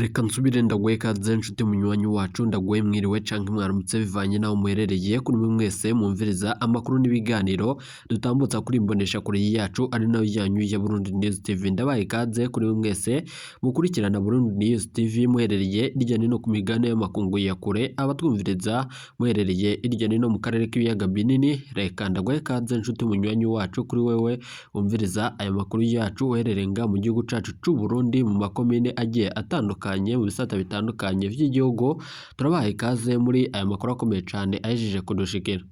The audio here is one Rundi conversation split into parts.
Reka nsubire ndaguhe ikaze nshuti munywanyi wacu, ndaguhe mwiriwe canke mwaramutse bivanye n'aho muherereye. Kuri mwe mwese mwumviriza amakuru n'ibiganiro dutambutsa kuri imboneshakure yacu ari nayo yanyu ya Burundi News TV, ndabaye ikaze kuri mwe mwese mukurikirana Burundi News TV muherereye hirya no hino ku migabane y'amakungu ya kure, abatwumviriza muherereye hirya no hino mu karere k'ibiyaga binini. Reka ndaguhe ikaze nshuti munywanyi wacu, kuri wewe wumviriza aya makuru yacu uherereye ngaha mu gihugu cacu c'u Burundi, mu makomine agiye atandukanye, mu bisata bitandukanye vy'igihugu. Turabaha ikaze muri aya makuru akomeye cane ahejeje kudushikira.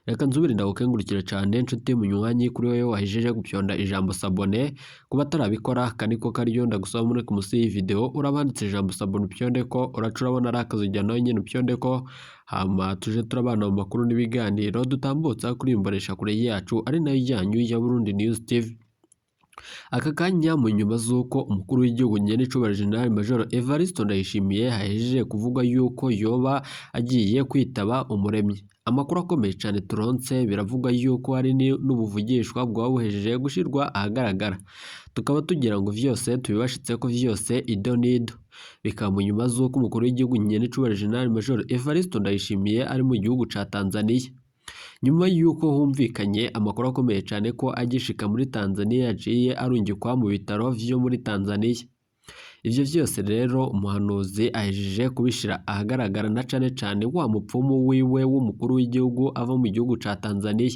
Reka nsubire ndagukengurukire cane nshuti munywanyi, kuri wewe wahejeje gupyonda ijambo s'abonner. Kuba atarabikora, aka niko karyo ndagusaba: muri musi y'iyi video urabanditse ijambo s'abonner, upyondeko. Uraca urabona ari akazogera, nawe nyene upyondeko, hama tuje turabana mu makuru n'ibiganiro dutambutsa kuri iyi mboneshakure yacu ari nayo yanyu ya Burundi News TV. Aka kanya, mu nyuma z'uko umukuru w'igihugu nyen'icubahiro General Major Evariste Ndayishimiye hahejeje kuvugwa yuko yoba agiye kwitaba Umuremyi, amakuru akomeye cane turonse, biravugwa yuko hari n'ubuvugishwa bwaba buhejeje gushirwa ahagaragara, tukaba tugira ngo vyose tubibashitseko vyose ido n'ido. Bikaba mu nyuma z'uko umukuru w'igihugu nyen'icubahiro General Major Evariste Ndayishimiye ari mu gihugu ca Tanzania, nyuma y'uko humvikanye amakuru akomeye cane ko agishika muri Tanzania yaciye arungikwa mu bitaro vyo muri Tanzania. Ivyo vyose rero umuhanuzi ahejeje kubishira ahagaragara, na cane cane wa mupfumu wiwe w'umukuru w'igihugu ava mu gihugu ca Tanzania.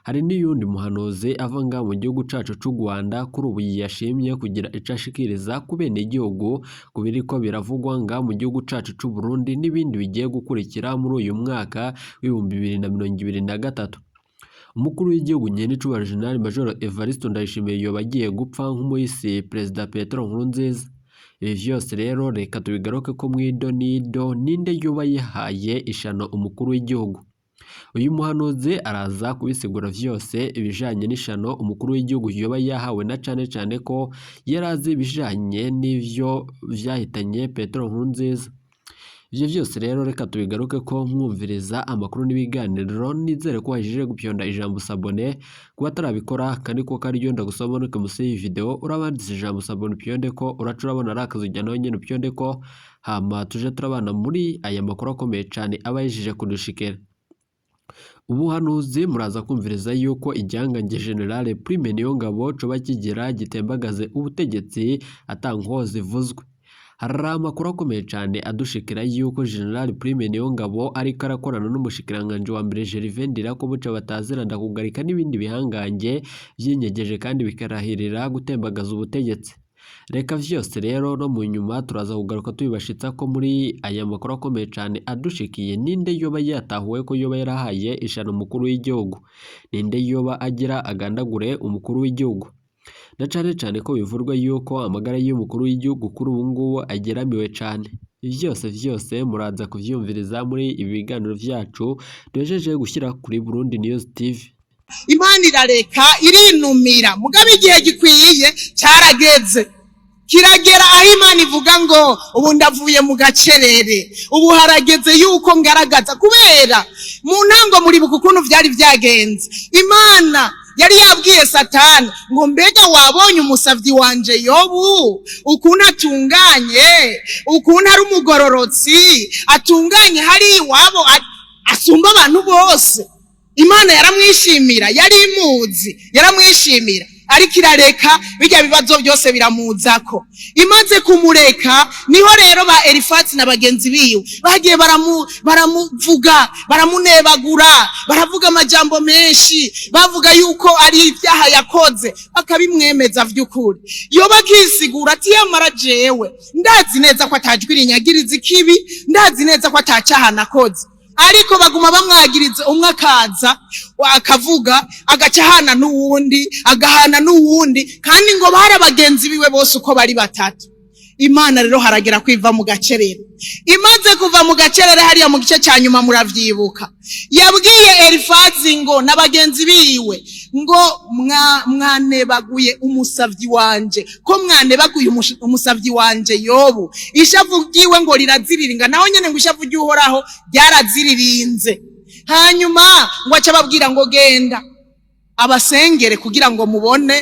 Hari n'iyundi muhanuzi ava ngaha mu gihugu cacu c'u Rwanda, kuri ubu yashimye kugira ico ashikiriza ku benegihugu ku biriko biravugwa ngaha mu gihugu cacu c'u Burundi n'ibindi bigiye gukurikira muri uyu mwaka w'2023. Umukuru w'igihugu nyen'icubahiro General Major Evariste Ndayishimiye yoba agiye gupfa nk'umuhisi Perezida Petero Nkurunziza. Ibi vyose rero reka tubigaruke ko mwido nido. Ninde yoba yihaye ishano umukuru w'igihugu? Uyu muhanuzi araza kubisigura vyose ibijanye n'ishano umukuru w'igihugu yoba yahawe, na cane cane ko yari azi ibijanye n'ivyo vyahitanye Petero Nkurunziza. Ivyo vyose rero reka tubigaruke ko mwumviriza amakuru n'ibiganiro. Nizere ko wahejeje gupyonda ijambo s'abonner. Kuba atarabikora, kandi ko karyo ndagusaba: manuke musi y'iyi video, urabanditse ijambo s'abonner, upyonde ko. Uraca urabona ari akazogera, nawe nyene upyonde ko, hama tuje turabana muri aya makuru akomeye cane aba yahejeje kudushikira. Ubuhanuzi, muraza kumviriza yuko igihangange General Prime Niyongabo coba kigira gitembagaze ubutegetsi ata nkozi ivuzwe. Hari amakuru akomeye cane adushikira yuko General Prime Niyongabo ariko arakorana n'umushikiranganji wa mbere Gervais Ndirakobuca batazira ndakugarika, n'ibindi bihangange vyinyegeje kandi bikarahirira gutembagaza ubutegetsi. Reka vyose rero no mu nyuma turaza kugaruka tubibashitsa ko muri aya makuru akomeye cane adushikiye. Ninde yoba yatahuwe ko yoba yarahaye ishano umukuru w'igihugu? Ninde yoba agira agandagure umukuru w'igihugu, na cane cane ko bivurwa yuko amagara y'umukuru w'igihugu kuri ubu ngubu ageramiwe cane? Vyose vyose muraza kuvyumviriza muri ibi biganiro vyacu duhejeje gushyira kuri Burundi News TV. Imana irareka, irinumira, mugabo igihe gikwiye cyarageze, kiragera aho Imana ivuga ngo ubu ndavuye mu gacerere, ubu harageze yuko ngaragaza. Kubera mu ntango muribuka ukuntu byari byagenze. Imana yari yabwiye Satani ngo: "Mbega wabonye umusavyi wanje Yobu, ukuntu atunganye, ukuntu ari umugororotsi atunganye hari iwabo, asumba abantu bose?" Imana yaramwishimira, yari imuzi, yaramwishimira, ariko irareka bijya bibazo byose biramuzako. Imaze kumureka, niho rero ba Elifazi na bagenzi biwe bagiye baramuvuga, baramunebagura, baravuga amajambo menshi, bavuga yuko ari ibyaha yakoze, bakabimwemeza. Vy'ukuri yoba akisigura ati: "Yamara jewe ndazi neza ko atajwi rinyagiriza ikibi, ndazi neza ko atacaha nakoze." Ariko baguma bamwagiriza, umwe akaza akavuga, agaca ahana n'uwundi, agahana n'uwundi, kandi ngo bari abagenzi biwe bose uko bari batatu. Imana rero haragera kwiva mu gacerere. Imaze kuva mu gacerere, hariya mu gice cya nyuma muravyibuka, yabwiye Elifazi ngo na bagenzi biwe ngo: "Mwanebaguye umusavyi wanje, ko mwanebaguye umusavyi wanje Yobu, ishavu ryiwe ngo riraziriringa." Naho nyene ngo ishavu ry'Uhoraho ryaraziririnze. Hanyuma ngo aca ababwira ngo: "Genda abasengere kugira ngo mubone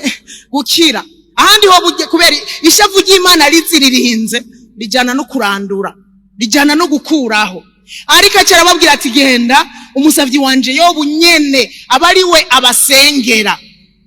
gukira." Ahandi ho burya kubera ishavu ry'Imana riziririnze. rijana no kurandura, rijana no gukuraho. Ariko aca arababwira ati: "Genda, umusavyi wanje Yobu nyene aba ari we abasengera,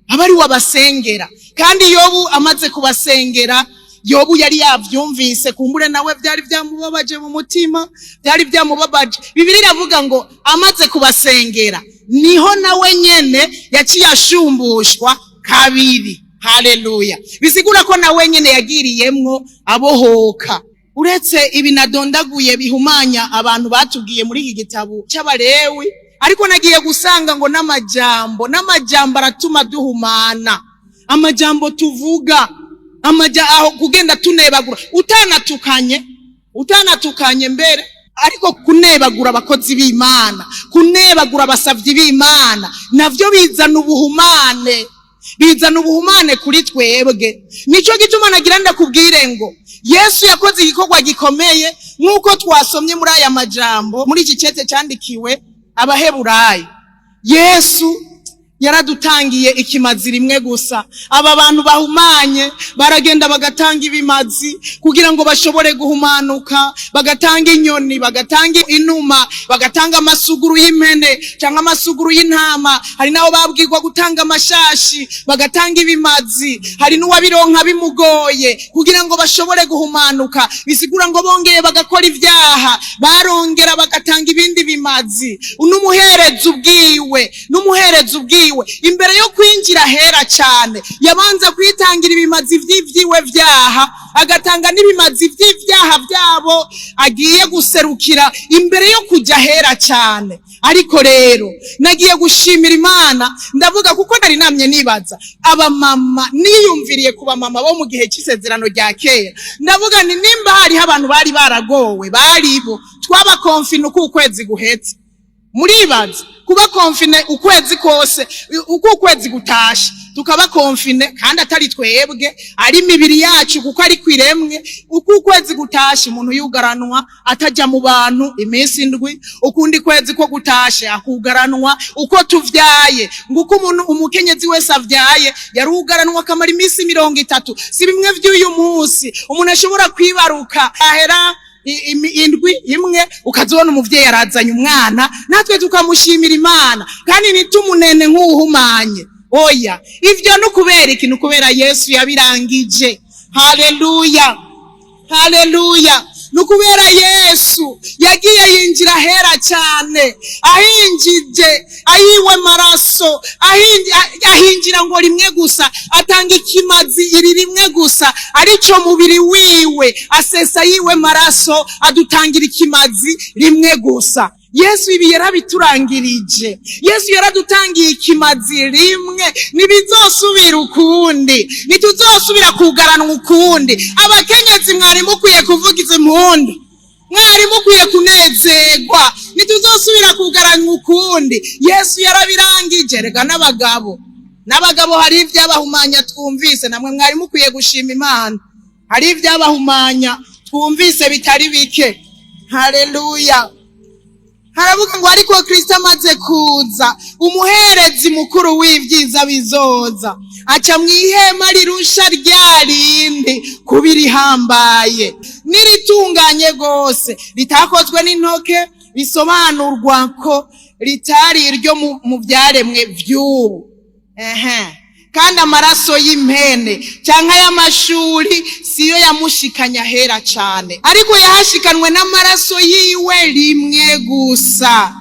aba ari we abasengera." Kandi Yobu amaze kubasengera, Yobu yari yavyumvise, kumbure nawe byari byamubabaje mu mutima, byari byamubabaje. Bibiliya iravuga ngo amaze kubasengera niho nawe nyene yaciye ashumbushwa kabiri. Haleluya! Bisigura ko nawe nyene yagiriyemwo abohoka. Uretse ibi nadondaguye bihumanya abantu batubwiye muri iki gitabo cy'Abalewi, ariko nagiye gusanga ngo n'amajambo aratuma duhumana. Amajambo tuvuga, amaja aho kugenda tunebagura, utanatukanye, utanatukanye mbere, ariko kunebagura abakozi b'Imana, kunebagura abasavyi b'Imana, navyo bizana ubuhumane, bizana ubuhumane kuri twebwe. Nico gituma nagira ndakubwire ngo Yesu yakoze igikorwa gikomeye, nk'uko twasomye muri aya majambo, muri iki cete cyandikiwe Abaheburayo. Yesu yaradutangiye ikimazi rimwe gusa. Aba bantu bahumanye baragenda bagatanga ibimazi kugira ngo bashobore guhumanuka, bagatanga inyoni, bagatanga inuma, bagatanga amasuguru y'impene cyangwa amasuguru y'intama. Hari n'abo babwirwa gutanga amashashi, bagatanga ibimazi. Hari n'uwabironka bimugoye kugira ngo bashobore guhumanuka. Bisigura ngo bongeye bagakora ibyaha, barongera bagatanga ibindi bimazi. N'umuherezi ubwiwe imbere yo kwinjira hera cyane yabanza kwitangira ibimazi vy'ivyiwe vyaha, agatanga n'ibimazi vy'ivyaha vyabo agiye guserukira imbere yo kujya hera cyane. Ariko rero nagiye gushimira Imana, ndavuga kuko nari namye nibaza abamama, niyumviriye ku bamama bo mu gihe cy'isezerano rya kera, ndavuga ni nimba hariho abantu bari baragowe, baribo. Twaba confinés uko ukwezi guhetse. Muribaza kuba confiné ukwezi kose, uko ukwezi gutashe tukaba confinés, kandi atari twebwe, ari imibiri yacu kuko ari kwiremwe. Uko ukwezi gutashe umuntu yugaranwa, atajya mu bantu iminsi 7. Ukundi kwezi ko gutashe akugaranwa. Uko tuvyaye, nguko umuntu, umukenyezi wese avyaye yarugaranwa akamara iminsi 30. Si bimwe vy'uyu munsi umuntu ashobora kwibaruka ahera indwi imwe ukazibona umuvyeyi arazanye umwana, natwe tukamushimira Imana kandi ntitumunene nk'uwuhumanye. Oya, ivyo ni ukubera iki? Ni ukubera Yesu yabirangije. Haleluya, haleluya! Ni ukubera Yesu yagiye yinjira ahera cyane, ahinjije ayiwe maraso, ahinjira ngo rimwe gusa, atanga ikimazi iri rimwe gusa, arico mubiri wiwe, asesa yiwe maraso, adutangira ikimazi rimwe gusa. Yesu ibi yarabiturangirije. Yesu yaradutangiye ikimazi rimwe, ntibizosubira ukundi, ntituzosubira kugaranwa ukundi. Abakenyezi, mwari mukwiye kuvuga izi mpundu, mwari mukwiye kunezerwa. Ntituzosubira kugaranwa ukundi, Yesu yarabirangije. Rega n'abagabo hari ibyabahumanya twumvise. Namwe mwari mukwiye gushima Imana, hari ibyabahumanya twumvise bitari bike. Haleluya! Haravuga ngo: "Ariko Kristo amaze kuza, umuherezi mukuru w'ibyiza bizoza, aca mu ihema rirusha rya rindi kuba irihambaye n'iritunganye rwose, ritakozwe n'intoke, bisobanurwa ko ritari iryo mu byaremwe vy'ubu." Ehe. Kandi amaraso y'impene cyangwa y'amashuri siyo yamushikanye ahera cyane, ariko yahashikanwe n'amaraso yiwe rimwe gusa,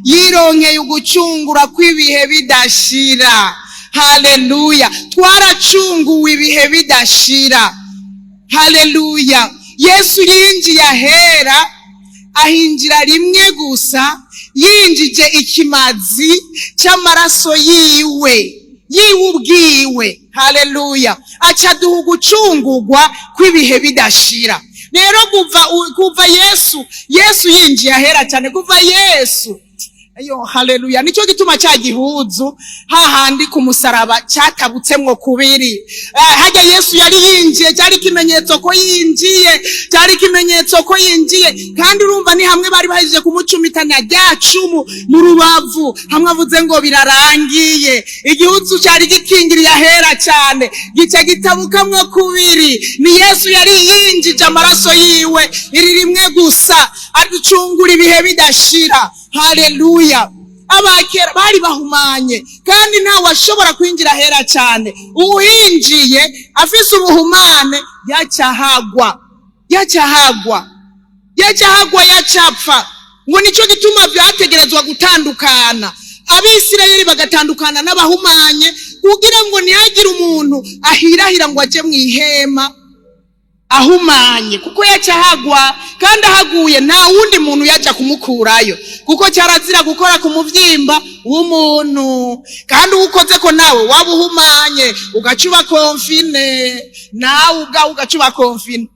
yironkeye ugucungura kw'ibihe bidashira. Haleluya! Twaracunguwe ibihe bidashira. Haleluya! Yesu yinjiye ahera, ahinjira rimwe gusa, yinjije ikimazi cy'amaraso yiwe, yiwe ubwiwe. Haleluya! Aca duha ugucungurwa kw'ibihe bidashira. Rero kuva Yesu yinjiye ahera cyane, kuva Yesu Ayo, haleluya! Nicyo gituma cya gihuzu hahandi ku musaraba cyatabutsemwo kubiri. Hajya Yesu yari yinjiye, cyari ikimenyetso ko yinjiye, cyari ikimenyetso ko yinjiye. Kandi urumva ni hamwe bari bahejeje kumucumitana rya cumu mu rubavu, hamwe avuze ngo birarangiye. Igihuzu cyari gikingiriye ahera cyane gica gitabukamwo kubiri. Ni Yesu yari yinjije amaraso yiwe iri rimwe gusa, aducungura ibihe bidashira. Haleluya! Abakera bari bahumanye, kandi ntawe ashobora kwinjira ahera cyane. Uwinjiye afise ubuhumane yacahagwa, yacahagwa, yacahagwa, yacapfa. Ngo nicyo gituma byategerezwa gutandukana, Abisirayeli bagatandukana n'abahumanye, kugira ngo ntihagire umuntu ahirahira ngo ajye mu ihema ahumanye, kuko yacahagwa. Kandi ahaguye nta wundi muntu yaja kumukurayo, kuko cyarazira gukora ku muvyimba w'umuntu. Kandi uwukoze ko nawe waba uhumanye, ugaca uba confiné, nawe ubwawe ugaca uba confiné.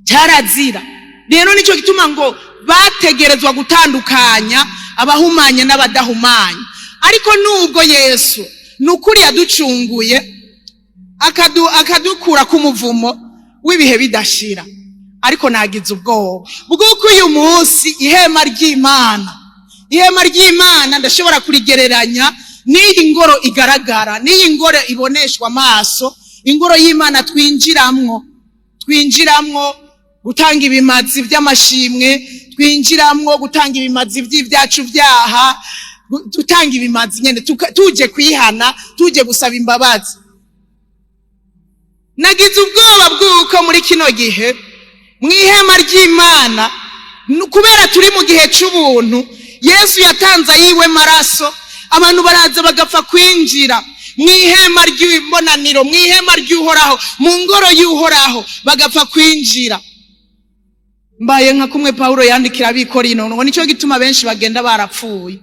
Cyarazira. Rero nicyo gituma ngo bategerezwa gutandukanya abahumanye n'abadahumanye. Ariko nubwo Yesu ni ukuri yaducunguye, akadukura ku muvumo w'ibihe bidashira, ariko nagize ubwoba bw'uko uyu munsi ihema ry'Imana, ihema ry'Imana ndashobora kurigereranya n'iyi ngoro igaragara, n'iyi ngoro iboneshwa amaso, ingoro y'Imana twinjiramwo, twinjiramwo gutanga ibimazi by'amashimwe, twinjiramwo gutanga ibimazi by'ibyacu byaha, gutanga ibimazi nyene tuje kwihana, tuje gusaba imbabazi. Nagize ubwoba bw'uko muri kino gihe mu ihema ry'Imana, kubera turi mu gihe c'ubuntu, Yesu yatanze ayiwe maraso, abantu baraza bagapfa kwinjira mu ihema ry'ibonaniro, mu ihema ry'Uhoraho, mu ngoro y'Uhoraho, bagapfa kwinjira. Mbaye nka kumwe Pawulo yandikira Abikorino ngo nicyo gituma benshi bagenda barapfuye.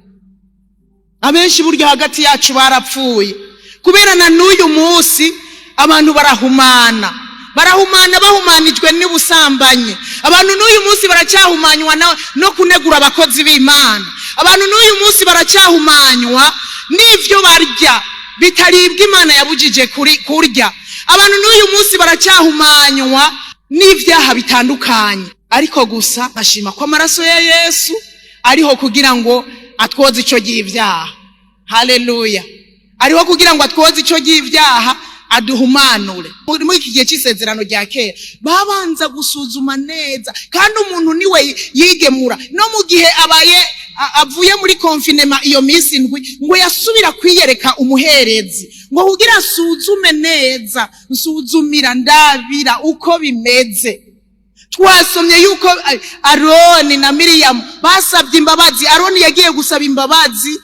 Abenshi burya hagati yacu barapfuye, kubera na n'uyu munsi abantu barahumana, barahumana, bahumanijwe n'ubusambanyi. Abantu n'uyu munsi baracyahumanywa no kunegura abakozi b'Imana. Abantu n'uyu munsi baracyahumanywa n'ivyo barya bitaribwa Imana yabujije kurya. Abantu n'uyu munsi baracyahumanywa n'ivyaha bitandukanye. Ariko gusa nkashima ko amaraso ya Yesu ariho kugira ngo atwoze ico gihe ibyaha. Haleluya! Ariho kugira ngo atwoze ico gihe ibyaha, aduhumanure. Muri iki gihe cy'isezerano rya kera babanza gusuzuma neza, kandi umuntu niwe yigemura. No mu gihe abaye avuye muri confinement iyo minsi 7, ngo yasubira kwiyereka umuherezi, ngo kugira asuzume neza, nsuzumira, ndabira uko bimeze. Twasomye yuko Aroni na Miriyamu basabye imbabazi. Aroni yagiye gusaba imbabazi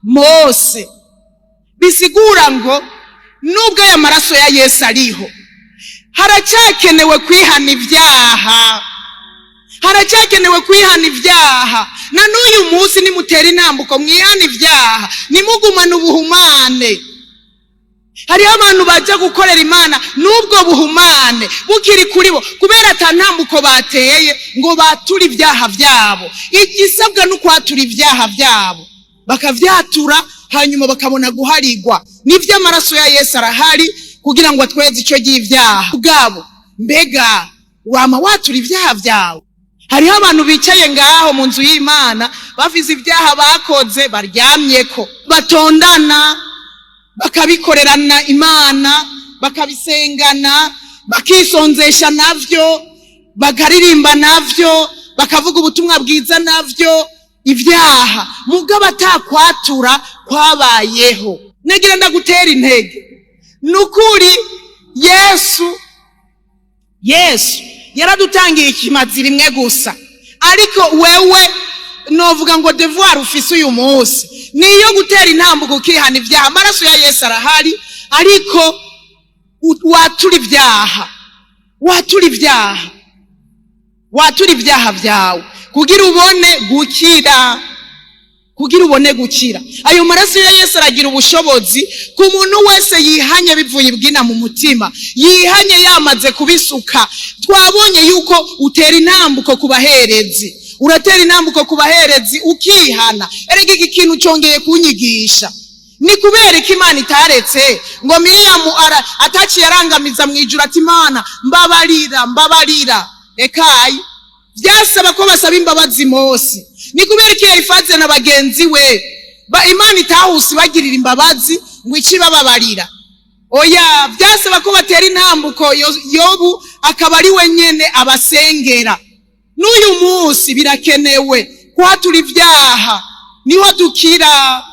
Mose. Bisigura ngo nubwo aya maraso ya Yesu ariho, haracyakenewe kwihana ibyaha, haracyakenewe kwihana ibyaha. Na n'uyu munsi nimutera intambuko mwihana ibyaha, nimugumane ubuhumane. Hariho abantu bajya gukorera Imana n'ubwo buhumane bukiri kuri bo, kubera ata ntambuko bateye ngo bature ibyaha byabo. Igisabwa ni ukwatura ibyaha byabo, bakavyatura, hanyuma bakabona guharigwa. Nivyo, amaraso ya Yesu arahari kugira ngo atweze ico ry'ibyaha bwabo. Mbega wama watura ibyaha byawe? Hariho abantu bicaye ngaho mu nzu y'Imana bafise ibyaha bakoze baryamyeko, batondana, bakabikorerana Imana, bakabisengana, bakisonzesha navyo, bakaririmba navyo, bakavuga ubutumwa bwiza navyo, ibyaha mugabo atakwatura kwabayeho. Nagira ndagutera intege. Nukuri Yesu yaradutangiye ikimazi rimwe gusa. Ariko wewe novuga ngo devoir ufise uyu munsi niyo gutera intambuko ukihana ibyaha. Amaraso ya Yesu arahari, ariko watura ibyaha, watura ibyaha, watura ibyaha byawe kugira ubone gukira, kugira ubone gukira. Ayo maraso ya Yesu aragira ubushobozi ku muntu wese yihanye bivuye ibwina mu mutima, yihanye yamaze kubisuka. Twabonye yuko utera intambuko ku baherezi. Uratera intambuko ku baherezi ukihana. Erega iki kintu congeye kunyigisha. Ni kubera ko Imana itaretse ngo Miriyamu ataciye arangamiza mu ijuru ati Imana mbabarira, mbabarira. Ekayi byasaba ko basaba imbabazi Mose. Ni kubera ko Elifaze na bagenzi we Imana itahuse ibagirira imbabazi ngo ikibababarira. Oya, byasaba ko batera intambuko Yobu akaba ari we nyene abasengera. N'uyu munsi birakenewe kwatura ibyaha, niho dukira.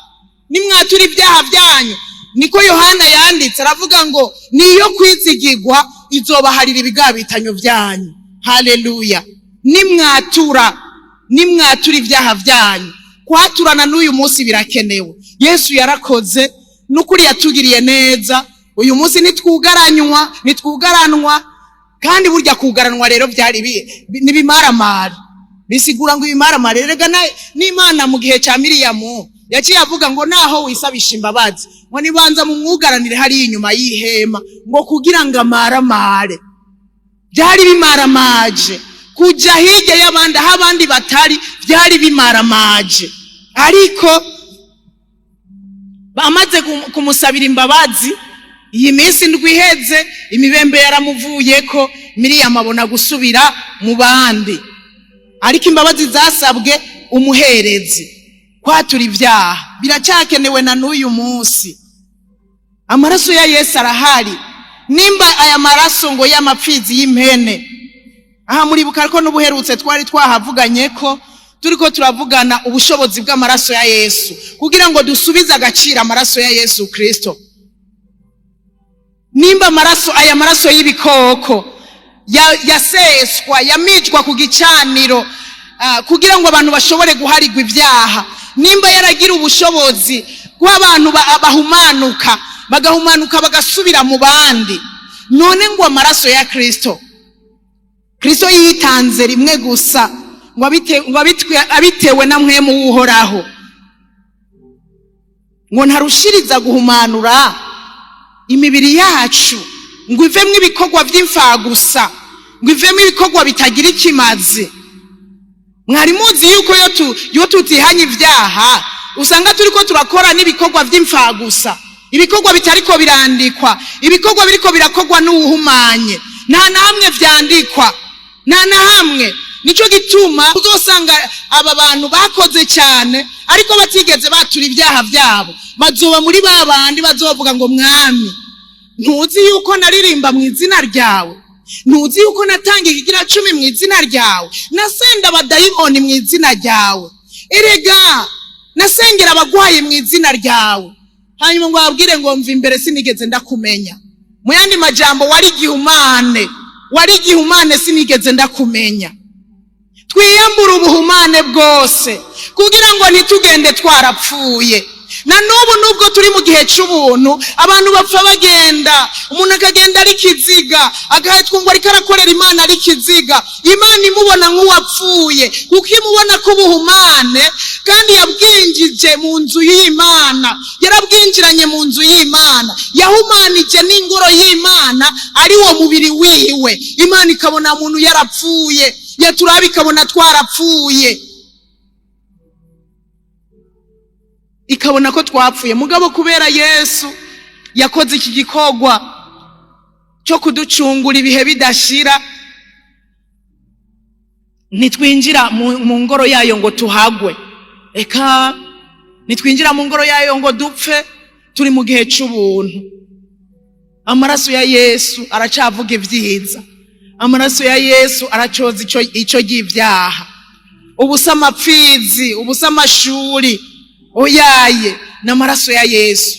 Nimwatura ibyaha byanyu, niko Yohana yanditse aravuga ngo niyo kwizigirwa izobaharira ibigabitanyo byanyu. Haleluya. Nimwatura, nimwatura ibyaha byanyu. Kwaturana n'uyu munsi birakenewe. Yesu yarakoze, n'ukuri yatugiriye neza. Uyu munsi nitwugaranywa, nitwugaranwa. Kandi burya kugaranwa rero byari nibimaramari, bisigura ngo ibimaramari. Erega n'Imana mu gihe cya Miriyamu yaciye avuga ngo naho wisabisha imbabazi, ngo nibanza mu mwugaranire hariya inyuma y'ihema, ngo kugira ngo amaramare. Byari bimaramaje kujya hirya y'abandi aho abandi batari, byari bimaramaje. Ariko bamaze kumusabira imbabazi, iyi minsi ndwi iheze imibembe yaramuvuyeko, Miriyamu abona gusubira mu bandi. Ariko imbabazi zasabwe umuherezi. Kwatura ibyaha biracyakenewe na n'uyu munsi. Amaraso ya Yesu arahari. Nimba aya maraso ngo y'amapfizi y'impene, aha muribuka ko n'ubuherutse twari twahavuganye ko turiko turavugana ubushobozi bw'amaraso ya Yesu kugira ngo dusubize agaciro amaraso ya Yesu Kristo. Nimba amaraso, aya maraso y'ibikoko yaseswa, yamicwa ku gicaniro, kugira ngo abantu bashobore guharigwa ibyaha, nimba yaragira ubushobozi kuba abantu bahumanuka, bagahumanuka bagasubira mu bandi, none ngo amaraso ya Kristo, Kristo yitanze rimwe gusa ngo abitewe na mwemu w'Uhoraho, ngo ntarushiriza guhumanura imibiri yacu ngo ivemwo ibikorwa vy'imfagusa, ngo ivemwo ibikorwa bitagira ikimazi. Mwari muzi yuko iyo tutihanye ibyaha usanga turiko turakora n'ibikorwa vy'imfagusa, ibikorwa bitariko birandikwa, ibikorwa biriko birakorwa n'uwuhumanye, nta na hamwe vyandikwa, nta na hamwe. Nico gituma uzosanga aba bantu bakoze cyane ariko batigeze batura ibyaha byabo, bazoba muri ba bandi bazovuga ngo Mwami, ntuzi yuko naririmba mu izina ryawe, ntuzi yuko natanga ikigira 10 mu izina ryawe, nasenda abadayimoni mu izina ryawe, erega nasengera abagwaye mu izina ryawe. Hanyuma ngo babwire ngo mva imbere sinigeze ndakumenya. Mu yandi majambo, wari igihumane, wari igihumane, sinigeze ndakumenya. Twiyambure ubuhumane bwose kugira ngo ntitugende twarapfuye. Na n'ubu nubwo turi mu gihe c'ubuntu, abantu bapfa bagenda, umuntu akagenda ari kiziga, agahetwa ngo ariko arakorera Imana ari kiziga, Imana imubona nk'uwapfuye kuko imubona ko ubuhumane, kandi yabwinjije mu nzu y'Imana, yarabwinjiranye mu nzu y'Imana, yahumanije n'ingoro y'Imana ari wo mubiri wiwe. Imana ikabona muntu yarapfuye, yaturaba ikabona twarapfuye, ikabona ko twapfuye. Mugabo kubera Yesu yakoze iki gikorwa cyo kuducungura ibihe bidashira, ntitwinjira mu ngoro yayo ngo tuhagwe. Eka ntitwinjira mu ngoro yayo ngo dupfe. Turi mu gihe c'ubuntu. Amaraso ya Yesu aracavuga ibyiza, amaraso ya Yesu aracoza ico ry'ibyaha. Ubusa amapfizi, ubusa amashuri, oyaye n'amaraso ya Yesu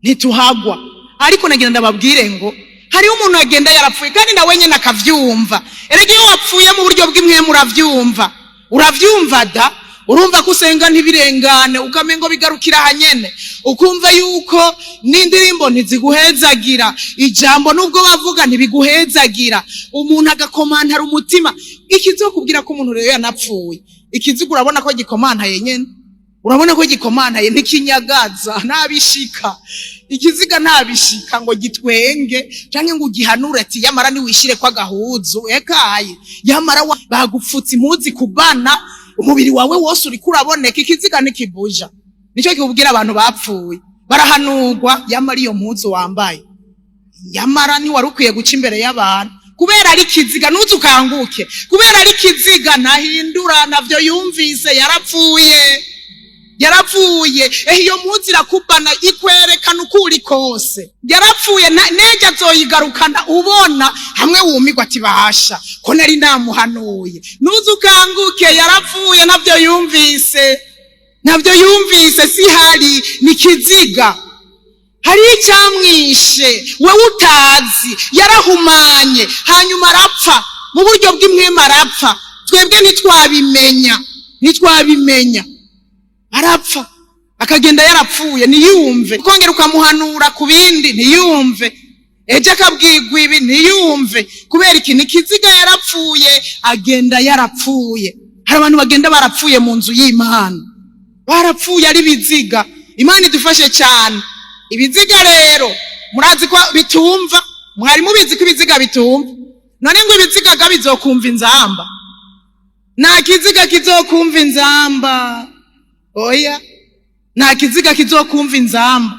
ntituhagwa. Ariko nagira ndababwire ngo hariho umuntu agenda yarapfuye kandi nawe nyene akavyumva. Erega iyo wapfuye mu buryo bw'imwemu uravyumva, uravyumva da. Urumva ko usenga ntibirengane, ukamengo bigarukira hanyene, ukumva yuko n'indirimbo ntiziguhezagira, ijambo nubwo bavuga ntibiguhezagira, umuntu agakomantara umutima. Ikizokubwira ko umuntu rero yanapfuye, ikiziga urabona ko gikomantaye nyene, urabona ko gikomantaye, ntikinyagaza ntabishika. Ikiziga ntabishika ngo gitwenge canke ngo ugihanure ati yamara niwishire ko agahuzu ekaye, yamara bagupfutse impuzu kubana, umubiri wawe wose uriko uraboneka. Ikiziga ntikibuja. Nico kikubwira abantu bapfuye barahanurwa, yamara iyo mpuzu wambaye, yamara ntiwari ukwiye guca imbere y'abantu kubera ari ikiziga. Ntuze ukanguke kubera ari ikiziga, ntahindura navyo yumvise, yarapfuye, yarapfuye. Ehe, iyo mpuzu irakubana, ikwerekana uko uri kose. Yarapfuye, nejo azoyigarukana ubona hamwe wumirwa ati bahasha ko nari namuhanuye. Ntuze ukanguke, yarapfuye, navyo yumvise, navyo yumvise, si hari ni kiziga. Hari icyamwishe wewe utazi, yarahumanye hanyuma arapfa mu buryo bw'imwema, arapfa twebwe ntitwabimenya, ntitwabimenya, arapfa akagenda yarapfuye, ntiyumve. Ukongera ukamuhanura ku bindi ntiyumve, ejo akabwirwa ibi ntiyumve. Kubera iki? Ni kiziga, yarapfuye, agenda yarapfuye. Hari abantu bagenda barapfuye mu nzu y'Imana, barapfuye ari biziga. Imana idufashe cyane. Ibiziga rero murazi ko bitumva, mwari mubizi ko ibiziga bitumva? None ngo ibiziga ga bizokumva inzamba? Nta kiziga kizokumva inzamba, oya, nta kiziga kizokumva inzamba.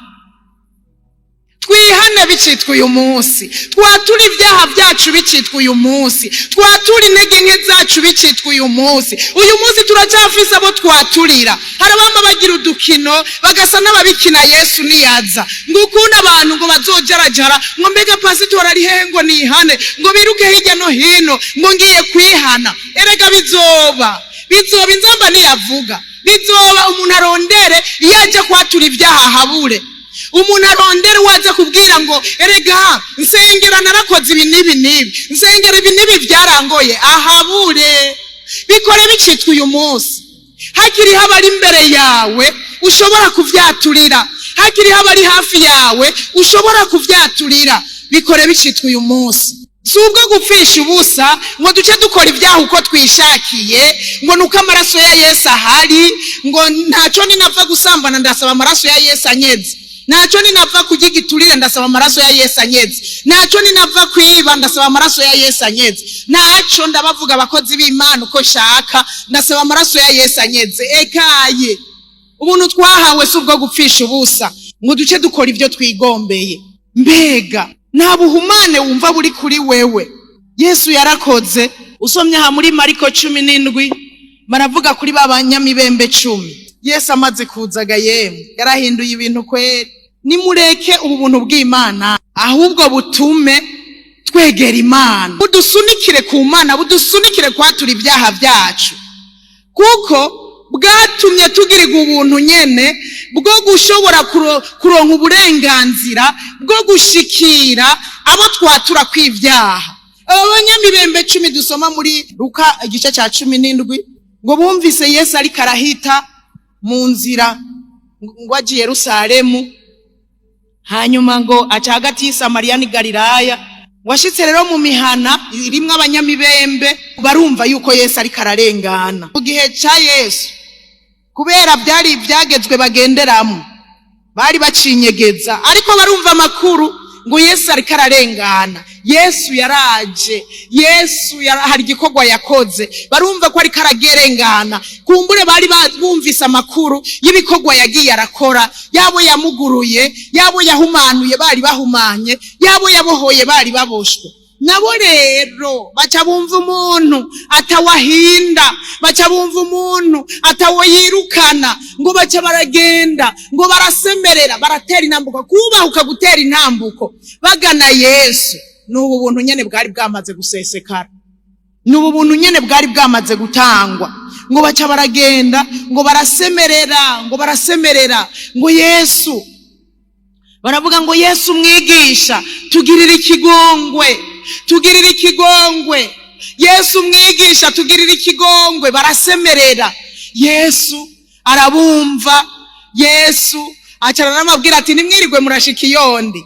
Twihane bicitwa uyu munsi, twatura ibyaha byacu bicitwa uyu munsi, twatura intege nke zacu bicitwa uyu munsi. Uyu munsi turacyafise abo twaturira. Hari abama bagira udukino bagasa n'ababikina Yesu niyaza, ngo ukuntu abantu ngo bazojarajara, ngo mbega pasitori ari hehe ngo nihane, ngo biruke hirya no hino ngo ngiye kwihana. Erega bizoba, bizoba, inzamba niyavuga bizoba. Umuntu arondere iyo ajya kwatura ibyaha ahabure, umuntu arondera uwaza kubwira ngo erega nsengera narakoze ibi n'ibi n'ibi, nsengera ibi n'ibi byarangoye, ahabure. Bikore bicitwa uyu munsi, hakiriho abari imbere yawe ushobora kuvyaturira, hakiriho abari hafi yawe ushobora kuvyaturira. Bikore bicitwa uyu munsi. Si ubwo gupfisha ubusa ngo duce dukora ibyaha uko twishakiye, ngo nuko amaraso ya Yesu ahari, ngo ntacyo ninapfa gusambana ndasaba amaraso ya Yesu anyeze, ntacyo ninapfa kurya igiturire ndasaba amaraso ya Yesu anyeze, ntacyo ninapfa kwiba ndasaba amaraso ya Yesu anyeze, ntacyo ndabavuga abakozi b'Imana uko nshaka ndasaba amaraso ya Yesu anyeze. Ekaye, ubuntu twahawe si ubwo gupfisha ubusa ngo duce dukora ibyo twigombeye. Mbega nta buhumane wumva buri kuri wewe? Yesu yarakoze. Usomye aha muri Mariko 17, baravuga kuri ba banyamibembe 10. Yesu amaze kuzaga, yemwe, yarahinduye ibintu kweri. Nimureke ubu buntu bw'Imana ahubwo butume twegera Imana, budusunikire ku Mana, budusunikire kwatura ibyaha byacu, kuko bwatumye tugirirwa ubuntu nyene bwo gushobora kuronka uburenganzira bwo gushikira abo twatura kw'ibyaha. Abo banyamibembe 10 dusoma muri Luka igice cya 17, ngo bumvise Yesu ariko arahita mu nzira ngo aje i Yerusalemu, hanyuma ngo aca hagati y'i Samariya n'i Galilaya. Washitse rero mu mihana irimwo abanyamibembe, barumva yuko Yesu ariko ararengana. Mu gihe ca Yesu, kubera byari ibyagezwe bagenderamo, bari bacinyegeza, ariko barumva amakuru ngo Yesu ariko ararengana, Yesu yaraje, Yesu hari igikorwa yakoze. Barumva ko ariko aragerengana. Kumbure bari bumvise amakuru y'ibikorwa yagiye arakora, yabo yamuguruye, yabo yahumanuye bari bahumanye, yabo yabohoye bari baboshwe. Nabo rero baca bumva umuntu atawahinda, baca bumva umuntu atawo yirukana, ngo baca baragenda, ngo barasemerera, baratera intambuko, kubahuka gutera intambuko bagana Yesu. N'ubu buntu nyene bwari bwamaze gusesekara, n'ubu buntu nyene bwari bwamaze gutangwa. Ngo baca baragenda, ngo barasemerera, ngo barasemerera ngo Yesu, baravuga ngo Yesu mwigisha, tugirire ikigongwe, tugirire ikigongwe, Yesu mwigisha, tugirire ikigongwe. Barasemerera, Yesu arabumva. Yesu acara n'amabwira ati nimwirirwe murashika iyondi,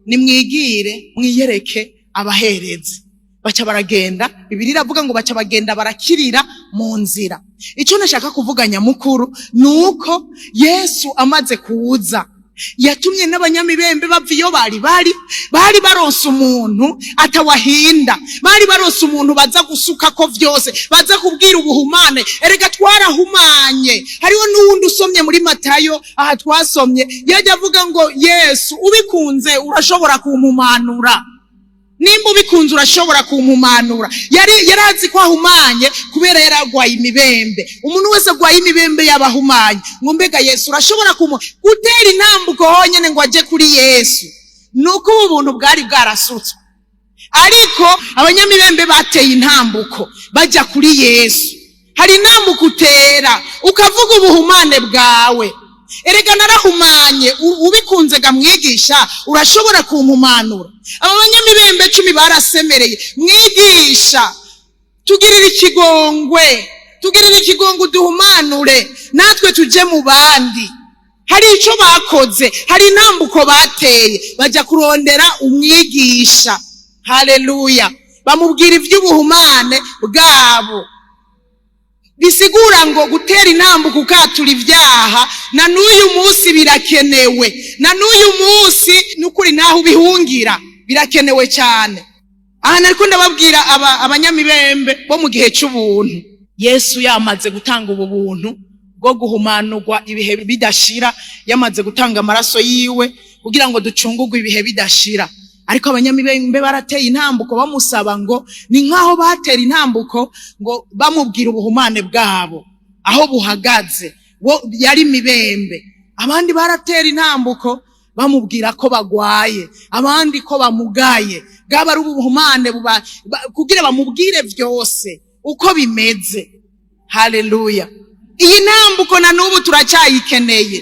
nimwigire mwiyereke abaherezi. Baca baragenda. Bibiliya iravuga ngo baca bagenda barakirira mu nzira. Icyo nashaka kuvuga nyamukuru ni uko Yesu amaze kuza Yatumye n'abanyamibembe bava iyo bari baronse umuntu atawahinda, bari baronse umuntu baza gusuka ko vyose, baza kubwira ubuhumane. Erega twarahumanye. Hariho n'uwundi usomye muri Matayo, aha twasomye, yajya avuga ngo: "Yesu, ubikunze urashobora kumpumanura, nimba ubikunze urashobora kumpumanura." Yari yarazi ko ahumanye kubera yari arwaye imibembe. Umuntu wese arwaye imibembe yaba ahumanye. Ngo: "Mbega Yesu, urashobora kumu..." Gutera intambuko honyine ngo ajye kuri Yesu, ni uko ubu buntu bwari bwarasutswe. Ariko abanyamibembe bateye intambuko bajya kuri Yesu. Hari intambuko utera ukavuga ubuhumane bwawe: "Erega narahumanye, ubikunze ga mwigisha, urashobora kumpumanura." Aba banyamibembe 10 barasemereye: "Mwigisha, tugirire ikigongwe, tugirire ikigongwe, uduhumanure natwe tuje mu bandi." Hari icyo bakoze, hari intambuko bateye, bajya kurondera umwigisha. Haleluya! Bamubwira iby'ubuhumane bwabo. Bisigura ngo gutera intambuko ukatura ibyaha na n'uyu munsi birakenewe, na n'uyu munsi n'ukuri ntaho ubihungira, birakenewe cyane. Aha nariko ndababwira aba abanyamibembe bo mu gihe cy'ubuntu. Yesu yamaze gutanga ubu buntu bwo guhumanurwa ibihe bidashira, yamaze gutanga amaraso yiwe kugira ngo ducungurwe ibihe bidashira. Ariko abanyamibembe barateye intambuko bamusaba ngo, ni nk'aho batera intambuko ngo bamubwira ubuhumane bwabo aho buhagaze, wo yari mibembe. Abandi baratera intambuko bamubwira ko bagwaye, abandi ko bamugaye, bwaba ari ubuhumane kugira bamubwire byose uko bimeze. Haleluya! Iyi ntambuko na n'ubu turacyayikeneye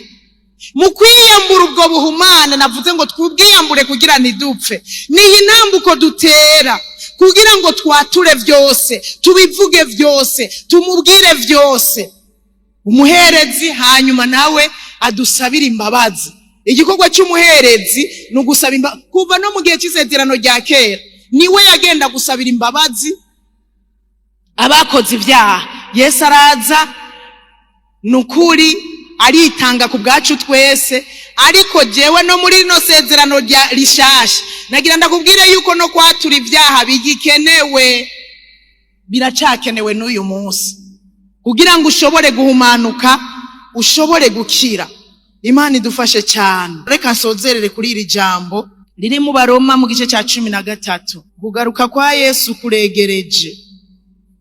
mu kwiyambura ubwo buhumane. Navuze ngo twubwiyambure kugira ntidupfe. Ni iyi ntambuko dutera kugira ngo twature byose, tubivuge byose, tumubwire byose umuherezi, hanyuma nawe adusabire imbabazi. Igikorwa cy'umuherezi ni ugusaba imbabazi. Kuva no mu gihe cy'isezerano rya kera, niwe yagenda gusabira imbabazi abakoze ibyaha. Yesu araza, ni ukuri aritanga ku bwacu twese. Ariko jewe no muri rino sezerano rya rishasha, nagira ndakubwire yuko no kwatura ibyaha bigikenewe, biracakenewe n'uyu munsi kugira ngo ushobore guhumanuka, ushobore gukira. Imana idufashe cyane. Reka nsozerere kuri iri jambo riri mu Baroma mu gice cya 13. Kugaruka kwa Yesu kuregereje,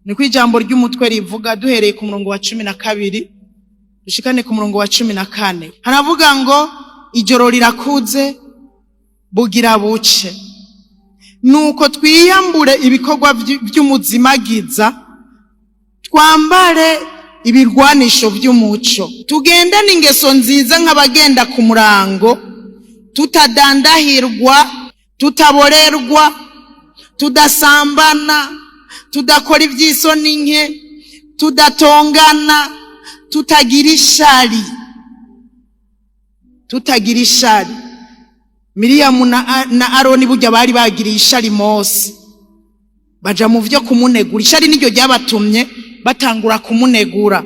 niko ijambo ry'umutwe rivuga. Duhereye ku murongo wa 12 dushikane ku murongo wa 14, haravuga ngo: "Ijoro rirakuze, bugira buce. Nuko twiyambure ibikorwa by'umuzimagiza, twambare ibirwanisho by'umuco. Tugendane ingeso nziza nk'abagenda ku murango, tutadandahirwa, tutaborerwa, tudasambana, tudakora iby'isoni nke, tudatongana, tutagira ishari, tutagira ishari." Miriyamu na Aroni burya bari bagiriye ishari Mose, baja mu vyo kumunegura. Ishari niryo ryabatumye batangura kumunegura.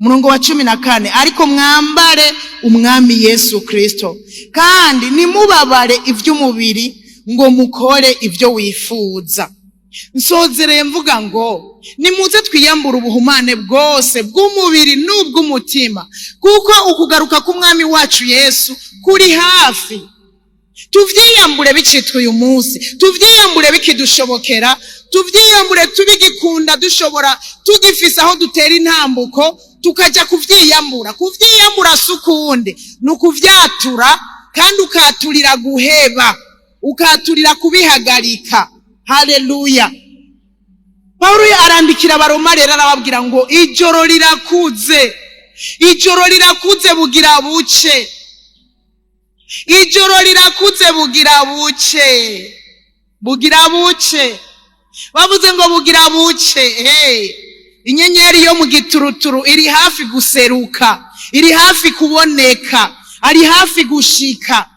Umurongo wa 14: "Ariko mwambare Umwami Yesu Kristo, kandi nimubabare ivy'umubiri ngo mukore ibyo wifuza." Nsozereye mvuga ngo nimuze twiyambure ubuhumane bwose bw'umubiri n'ubw'umutima, kuko ukugaruka k'Umwami wacu Yesu kuri hafi. Tuvyiyambure bicitwa uyu munsi, tuvyiyambure bikidushobokera, tuvyiyambure tubigikunda, dushobora, tugifise aho dutera intambuko tukajya kuvyiyambura. Kuvyiyambura si ukundi, ni ukuvyatura, kandi ukaturira guheba, ukaturira kubihagarika. Haleluya! Pawulo arandikira Abaroma rero, arababwira ngo ijoro rirakuze, ijoro rirakuze, bugira buce. Ijoro rirakuze, bugira buce, bugira buce. Bavuze ngo bugira buce. Hey, inyenyeri yo mu gituruturu iri hafi guseruka, iri hafi kuboneka, ari hafi gushika.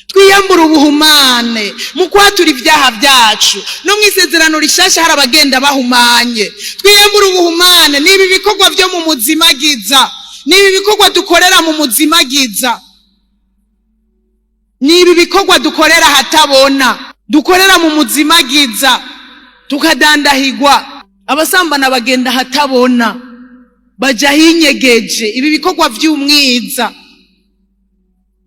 Twiyambura ubuhumane mu kwatura ibyaha byacu. No mu isezerano rishasha hari abagenda bahumanye. Twiyambura ubuhumane. Niba ibikorwa byo mu muzimagiza, niba ibikorwa dukorera mu muzimagiza. Ni ibi bikorwa dukorera ahatabona, dukorera mu muzimagiza, tukadandahigwa. Abasambana bagenda ahatabona, baja hinyegeje. Ibi bikorwa vy'umwiza,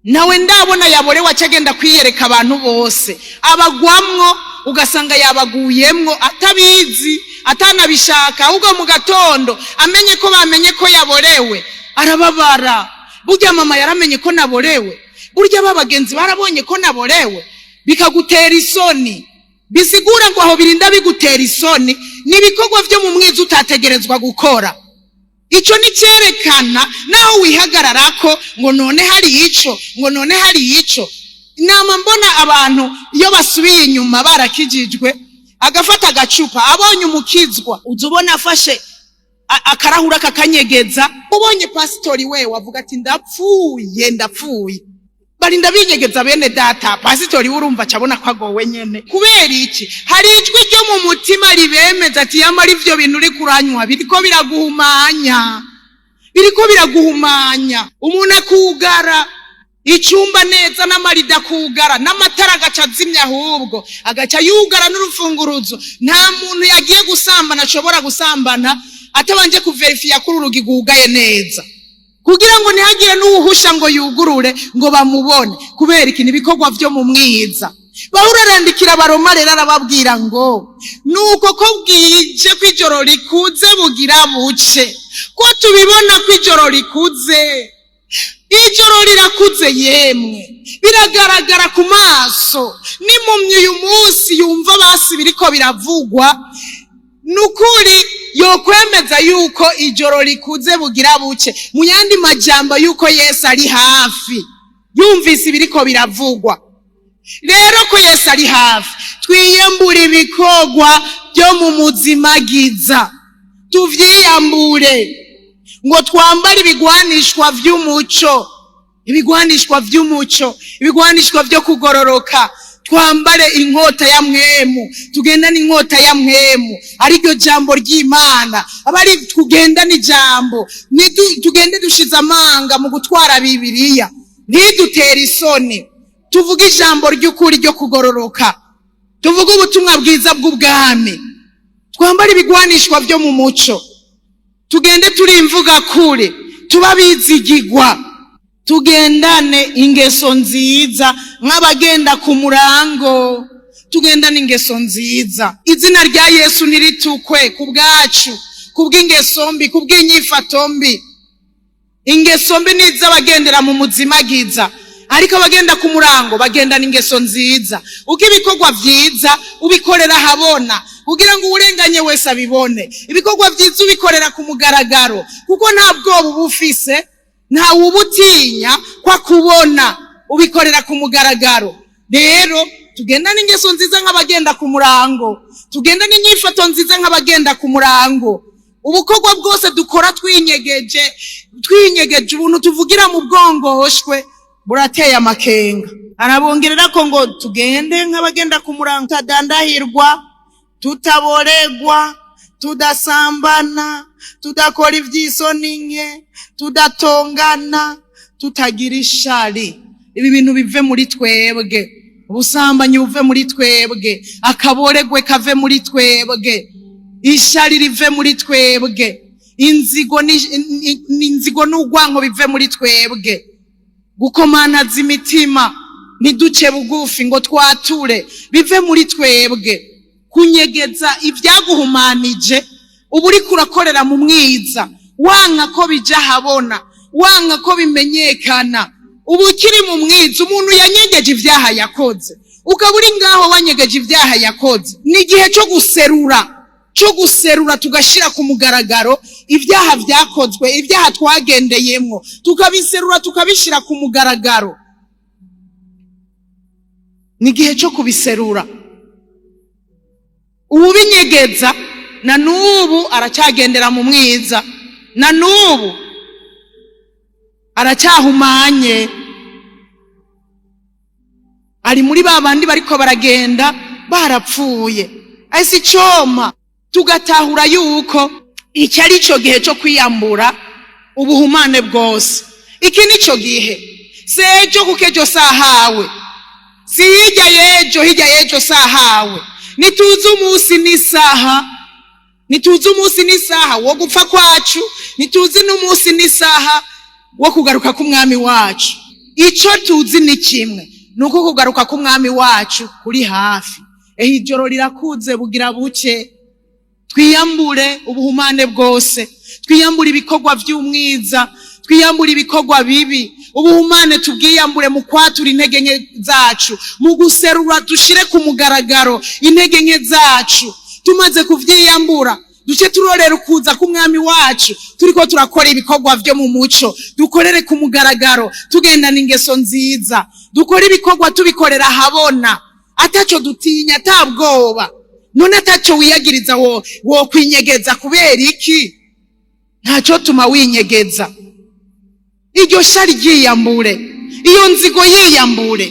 nawe ndabona yaborewe aca agenda kwiyereka abantu bose, abagwamwo ugasanga yabaguyemwo atabizi, atanabishaka. Ahubwo mu gatondo amenye ko bamenye ko yaborewe, arababara. Burya mama yaramenye ko naborewe, burya ba bagenzi barabonye ko naborewe, bikagutera isoni. Bisigura ngo aho birinda bigutera isoni ni ibikorwa vyo mu mwiza utategerezwa gukora. Ico ni cyerekana naho wihagararako ngo none hari ico, ngo none hari ico. Nama mbona abantu iyo basubiye inyuma barakijijwe, agafata agacupa abonye umukizwa, uza ubona afashe akarahura kakanyegeza. Ubonye pasitori we wavuga ati ndapfuye, ndapfuye. Barinda binyegeza bene data. Pasitori we urumva acabona ko agowe nyene. Kubera iki? Hari ijwi ryo mu mutima ribemeza ati yamara ivyo bintu uri kuranywa biriko biraguhumanya, biriko biraguhumanya. Umuntu akugara icumba neza n'amarido akugara n'amatara agaca azimya, ahubwo agaca yugara n'urufunguruzo. Nta muntu yagiye gusambana ashobora gusambana atabanje kuverifiya ko urugi rwugaye neza, kugira ngo ntihagire n'uwuhusha ngo yugurure ngo bamubone. Kubera iki? Ni ibikorwa vyo mu mwiza. Pawulo arandikira Abaroma rero, arababwira ngo nuko ko bwije ko ijoro rikuze bugira buce, ko tubibona ko ijoro rikuze. Ijoro rirakuze yemwe, biragaragara ku maso. N'impumyi uyu munsi yumva basi biriko biravugwa, nukuri yokwemeza yuko ijoro rikuze bugira buce. Mu yandi majambo, yuko Yesu ari hafi, yumvise ibiriko biravugwa. Rero ko Yesu ari hafi, twiyambure ibikorwa byo mu muzimagiza, tuvyiyambure ngo twambare ibigwanishwa vy'umuco, ibigwanishwa vy'umuco, ibigwanishwa vyo kugororoka. Twambare inkota ya mwemu, tugendane inkota ya mwemu, ariryo jambo ry'Imana. Abari tugendane ijambo, tugende dushize amanga mu gutwara Bibiliya, ntidutere isoni. Tuvuge ijambo ry'ukuri ryo kugororoka, tuvuge ubutumwa bwiza bw'ubwami. Twambare ibigwanishwa vyo mu muco, tugende turi imvuga kure, tuba bizigigwa, tugendane ingeso nziza nk'abagenda ku murango, tugendane ingeso nziza. Izina rya Yesu ntiritukwe ku bwacu, ku bw'ingeso mbi, ku bw'inyifato mbi. Ingeso mbi ni iz'abagendera mu muzimagiza, ariko abagenda ku murango bagendana ingeso nziza. Uko ibikorwa vyiza ubikorera ahabona kugira ngo uwurenganye wese abibone. Ibikorwa vyiza ubikorera ku mugaragaro, kuko nta bwoba uba ufise, nta wubutinya kwa kubona, ubikorera ku mugaragaro. Rero tugendane ingeso nziza nk'abagenda ku murango, tugendane inyifato nziza nk'abagenda ku murango. Ubukorwa bwose dukora twinyegeje, twinyegeje, ubuntu tuvugira mu bwongoshwe burateye amakenga. Arabongerera ko ngo tugende nk'abagenda ku murango, tutadandahirwa, tutaboregwa, tudasambana, tudakora ivy'isoni nke, tudatongana, tutagira ishari. Ibi bintu bive muri twebwe. Ubusambanyi buve muri twebwe, akaboregwe kave muri twebwe, ishari rive muri twebwe, inzigo n'urwanko bive muri twebwe. Gukomantaza imitima, ntiduce bugufi ngo twature, bive muri twebwe. Kunyegeza ibyaguhumanije, uba uriko urakorera mu mwiza, wanka ko bija ahabona, wanka ko bimenyekana, uba ukiri mu mwiza. Umuntu yanyegeje ibyaha yakoze, ukaba uri ngaho wanyegeje ibyaha yakoze. Ni igihe cyo guserura, cyo guserura, tugashyira ku mugaragaro ibyaha byakozwe, ibyaha twagendeyemwo, tukabiserura, tukabishyira ku mugaragaro. Ni igihe cyo kubiserura. Uwubinyegeza na n'ubu aracyagendera mu mwiza, na n'ubu aracyahumanye, ari muri ba bandi bariko baragenda barapfuye. Ese icoma tugatahura yuko iki ari cyo gihe cyo kwiyambura ubuhumane bwose. Iki ni cyo gihe, sejo kuko ejo sahawe. Si hirya y'ejo, hirya y'ejo sahawe. Ntituzi umunsi n'isaha, ntituzi umunsi n'isaha wo gupfa kwacu, ntituzi n'umunsi n'isaha wo kugaruka k'umwami wacu. Ico tuzi ni kimwe, ni uko kugaruka k'umwami wacu kuri hafi. Ehe, ijoro rirakuze, bugira buke. Twiyambure ubuhumane bwose, twiyambure ibikorwa vy'umwiza, twiyambure ibikorwa bibi. Ubuhumane tubwiyambure mu kwatura intege nke zacu, mu guserura dushire ku mugaragaro intege nke zacu. Tumaze kuvyiyambura, duce turorera ukuza k'umwami wacu turiko turakora ibikorwa vyo mu muco, dukorere ku mugaragaro, tugendana ingeso nziza, dukore ibikorwa tubikorera ahabona, ataco dutinya, ata bwoba. None ataco wiyagiriza, wo kwinyegeza kubera iki? Ntaco tuma winyegeza. Iryo shari ryiyambure, iyo nzigo yiyambure,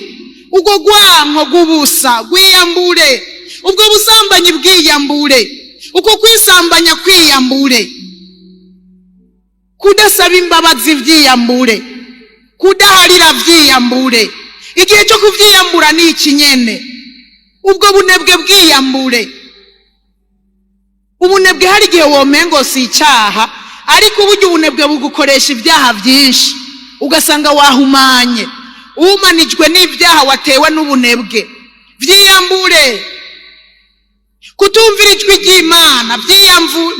ubwo rwanko rw'ubusa rwiyambure, ubwo busambanyi bwiyambure, uko kwisambanya kwiyambure, kudasaba imbabazi vyiyambure, kudaharira vyiyambure. Igihe cyo kuvyiyambura ni iki nyene. Ubwo bunebwe bwiyambure. Ubunebwe hari igihe womengo si icyaha, ariko uburyo ubunebwe bugukoresha ibyaha byinshi, ugasanga wahumanye, uhumanijwe n'ibyaha watewe n'ubunebwe. Vyiyambure. Kutumvira ijwi ry'Imana,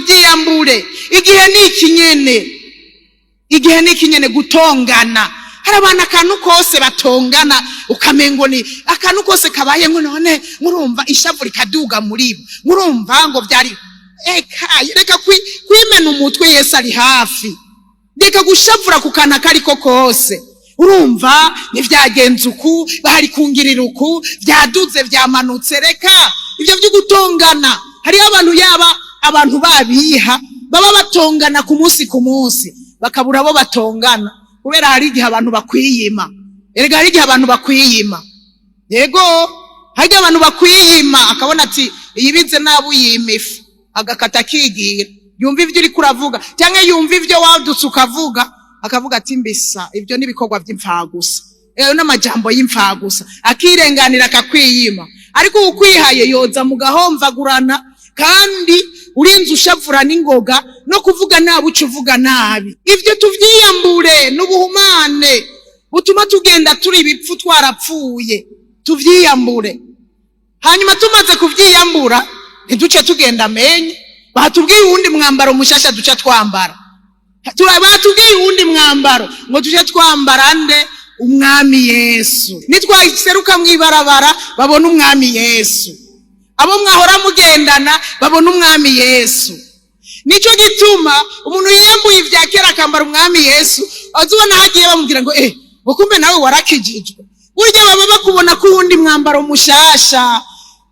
vyiyambure. Igihe ni iki nyene, igihe ni iki nyene. Gutongana, hari abantu akantu kose batongana, ukamengo ni akantu kose kabaye ngo none murumva ishavu rikaduga muri bo, murumva ngo byari. Eka reka kwimena umutwe, Yesu ari hafi. Reka gushavura ku kantu akariko kose. Urumva ntivyagenze uku, bahari kungirira uku, vyaduze vyamanutse. Reka ivyo vyo gutongana. Hariho abantu, yaba abantu babiha, baba batongana ku munsi ku munsi, bakabura abo batongana, kubera hari igihe abantu bakwiyima. Erega hari igihe abantu bakwiyima. Yego, hari igihe abantu bakwiyima, akabona ati iyibize nabi uyima ifu, agakata akigira. Yumva ivyo uriko uravuga, canke yumva ivyo wadutse ukavuga, akavuga ati mbisa ibyo n'ibikorwa by'imfagusa, ayo n'amajambo y'imfagusa, akirenganira akakwiyima. Ariko ukwihaye yoza mugahomvagurana, kandi urinze ushavura n'ingoga no kuvuga nabi, uca uvuga nabi. Ivyo tuvyiyambure, n'ubuhumane butuma tugenda turi ibipfu, twarapfuye. Tuvyiyambure. Hanyuma tumaze kuvyiyambura, ntiduce tugenda amenye. Batubwiye uwundi mwambaro mushasha duca twambara. Batubwiye uwundi mwambaro ngo tuje twambara nde? Umwami Yesu. Nitwaseruka mw'ibarabara, babona umwami Yesu. Abo mwahora mugendana babona umwami Yesu. Nico gituma umuntu yiyambuye ivya kera akambara umwami Yesu, azubona hagiye bamubwira ngo ngo kumbe nawe warakijijwe. Burya baba bakubona ko uwundi mwambaro mushasha.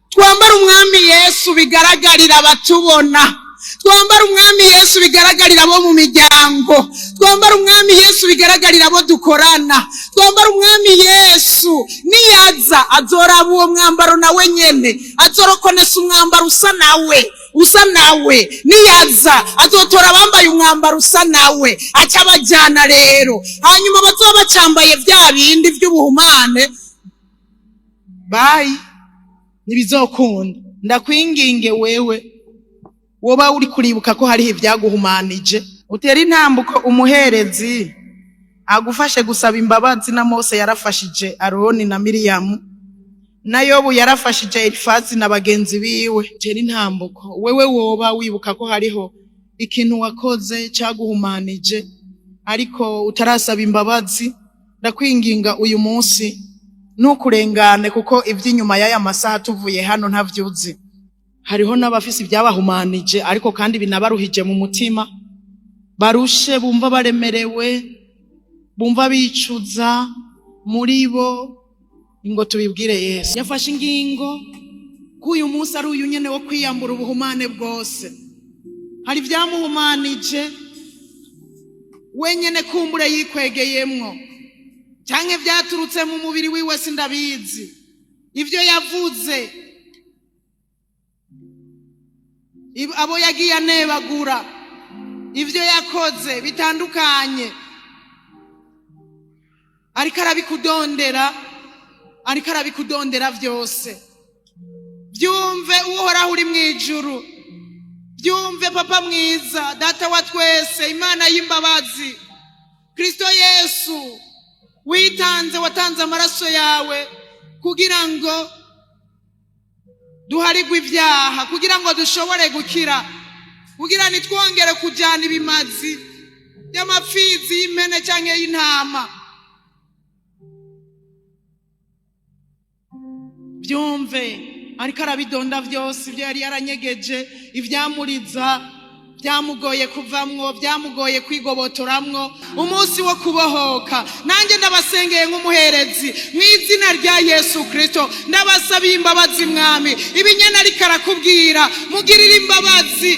Twambara umwami Yesu bigaragarira abatubona, twambara umwami Yesu bigaragarira abo mu miryango, twambara umwami Yesu bigaragarira abo dukorana, twambara umwami Yesu. Niyaza azoraba uwo mwambaro nawe nyene, azorokonesa umwambaro usa nawe, usa nawe. Niyaza azotora abambaye umwambaro usa nawe, aca abajyana rero. Hanyuma bazoba bacambaye vya bindi vy'ubuhumane, bayi ntibizokunda. Ndakwinginge wewe woba uri kuribuka ko hariho ibyaguhumanije, utera intambuko umuherezi agufashe gusaba imbabazi. Na Mose yarafashije Aroni na Miriyamu, na Yobu yarafashije Elifazi na bagenzi biwe. Tera intambuko wewe woba wibuka ko hariho ikintu wakoze cyaguhumanije ariko utarasaba imbabazi. Ndakwinginga uyu munsi ntukurengane, kuko iby'inyuma y'aya masaha tuvuye hano ntavyuzi. Hariho n'abafise ibyabahumanije ariko kandi binabaruhije mu mutima, barushe, bumva baremerewe, bumva bicuza muri bo. Ngo tubibwire Yesu. Yafashe ingingo ko uyu munsi ari uyu nyene wo kwiyambura ubuhumane bwose. Hari ibyamuhumanije wenyene, kumbure yikwegeyemwo, canke vyaturutse mu mubiri wiwe, sindabizi. Ivyo yavuze, abo yagiye anebagura, ivyo yakoze bitandukanye, ariko arabikudondera. Ariko arabikudondera vyose. Byumve Uhoraho uri mu ijuru, byumve Papa mwiza, Data wa twese, Imana y'imbabazi, Kristo Yesu witanze, watanze amaraso yawe kugira ngo duharigwe ibyaha, kugira ngo dushobore gukira, kugira ntitwongere kujyana ibimazi by'amapfizi y'impene cyangwa y'intama. Byumve, ariko arabidonda byose ibyo yari yaranyegeje, ibyamuriza, byamugoye kuvamwo, byamugoye kwigobotoramwo. Umunsi wo kubohoka, nanjye ndabasengeye nk'umuherezi mu izina rya Yesu Kristo, ndabasabiye imbabazi. Mwami, ibinyana ariko arakubwira, mugirire imbabazi.